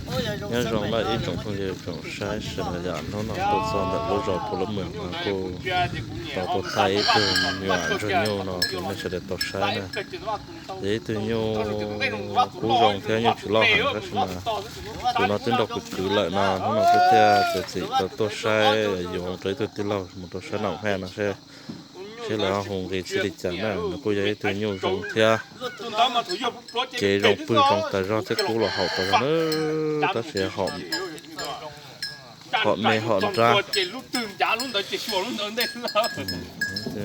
Nyob zoo na ib tsoom phooj ywg tsoom saib sawv daws, yam hnub no tuaj txog ntawm lub zos Phu Lab Mws no kuj tau tuaj thaij ib tug me nyuam ntsuag nyuj no rau nej sawv daws tau saib na. Ces ib tug nyuj kub zoo thiab nyuj tsis loj heev tab sis mas tus no twb nrau kwv kwv lawm no, hnub no kuj thiaj txiav txim tau tuaj saib, yuav rau ib tug tij laug mus rau sab Noom Haj no seb, seb lawv ho hu nqi txij li cas na. Nws kuj yog ib tug nyuj zoo thiab kev zoo pwg zoo tas zog thiab kub los haum tas zog na, tab sis hom me hom nrab.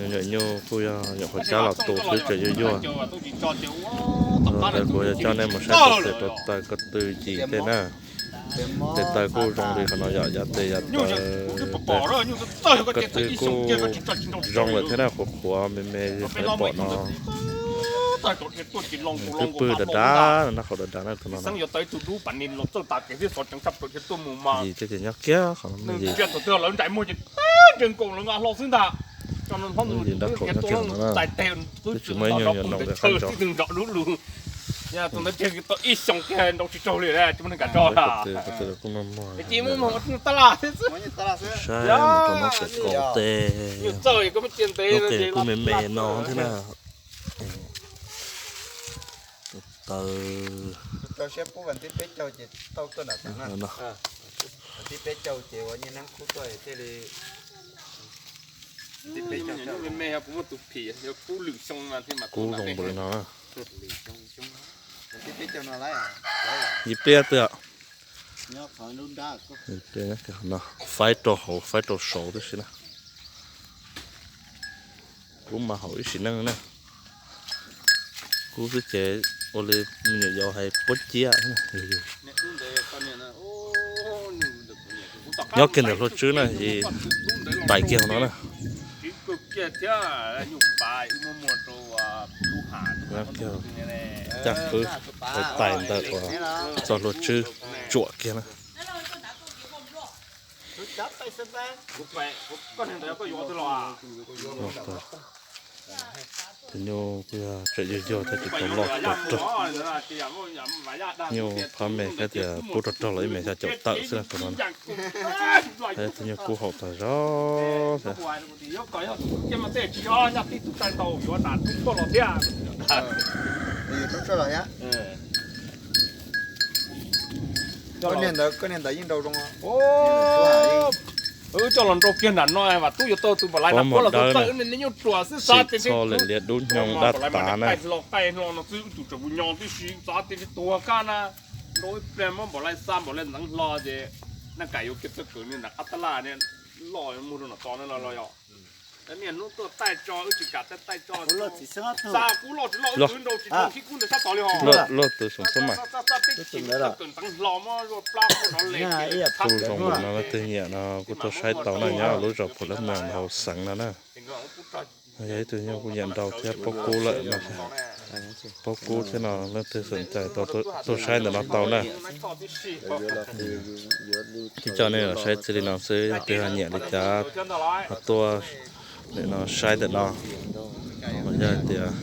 Nyuam nyuj kuj yog nyuam qhuav cab los tu xwb, tseem yuag yuag. Ntawd kuv yog coj nej mus saib txog tes rau taws ko tw ci tej na. Tes taws kuj zoo li qhov no yom, yav tes yav taws, ko tw kuj zoo lawm thiab na, qhuav qhuav me me li qhov pom no. Twb pwg dav dav, nab qhov dav dav na tus no. Yim tej ces nyob kiag qhov no, yim, yim nrab qhaum nyob kiag qhov no na. Twb tsis muaj ib nyuag nyuam noom li qab ntso. Saib mus rau no tes kaus tes, lub qe kuj me me no thiab na. Taws. Kub zoo npaum li no. Yim pliag twg? Yim pliag no, faib rau hauv faib rau saud tib si na. Kub mas haum ib sim neej na. Kub xwb ces ua li me nyuam yaus hais puab ciab. Nyob kiag ntawm hlua tswb na, tais kiag hauv no na. Nyob kiag caj qwb hauv tais ntawm uas txoj hlua tswb tsuam kiag na. Tus nyuj kuj yog tseem yuag yuag thiab tsis tau loj tau rog. Nyuj phab me thiab tias kub rog rog los ib mev xya caum tawm xwb na tus no. Tus nyuj kub haum tas zog thiab. Wb coj los nrau kiag nram no, Vam Tub yuav tau tus npam lais nram puab los txawj, nyuj ruam xwb, xav tias txho li liab dub hnyoo dab tav na. Qaij hlo qaij hlo no xwb, tus tseem mus nyo tib si, xav tias tsis tuag kab na. Nrau ib pliag muab npam lais xa npam lais ntxeev hlo ces naj kas yuav kiag txawj kawm nram qab tab laj loj muag rau nram to na los yog. Niaj hnub tuaj taij tso, wb tsis kam taij taij tso. Xa kub loj tsis loj, wb nrau tsis nrau, khib kub ntawd sab tod li ho. Luaj tus xyoo xab mais. Kub zoo npaum no leej twg nyiam no kuj tuaj saib tau na, nyob lub zos Phu Lab Mws hauv xeev no na. Yog ib tug nyuj kuj nyiam nrau thiab paub kub lawm no. Paub kub thiab no leej twg xom cai tuaj saib ntawm no tau na. Kuv coj nej los saib txij li no xwb, yog leej twg ho nyiam li cas ho tuaj nim no saib ntawm no. Yog hais tias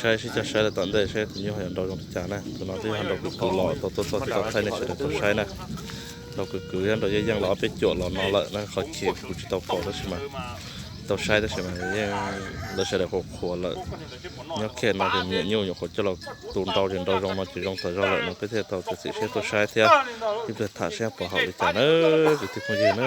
saib sib coj saib lawm tom ntej saib tus nyuj ho yuav nrau zoo li cas na. Tus no twb yog nrau kwv kwv los tau tuaj txog thiab tau thaij nej sawv daws tau saib na. Nrau kwv kwv thiab nrau yeej yeej los ob peb cuam los no lawm na, qhov chim kuv tsis tau pom tab sis mas tau saib tab sis mas yeej lawv sawv daws qhuas qhuas lawm. Nyob kiag no ces me nyuam nyuj nyuam qhuav coj los tu nrau ces nrau zoo no ces zoo tas zog lawm no peb thiaj tau txiav txim siab tuaj saib thiab ib pliag tham seb puas haum li cas na, kwv tij phooj ywg na.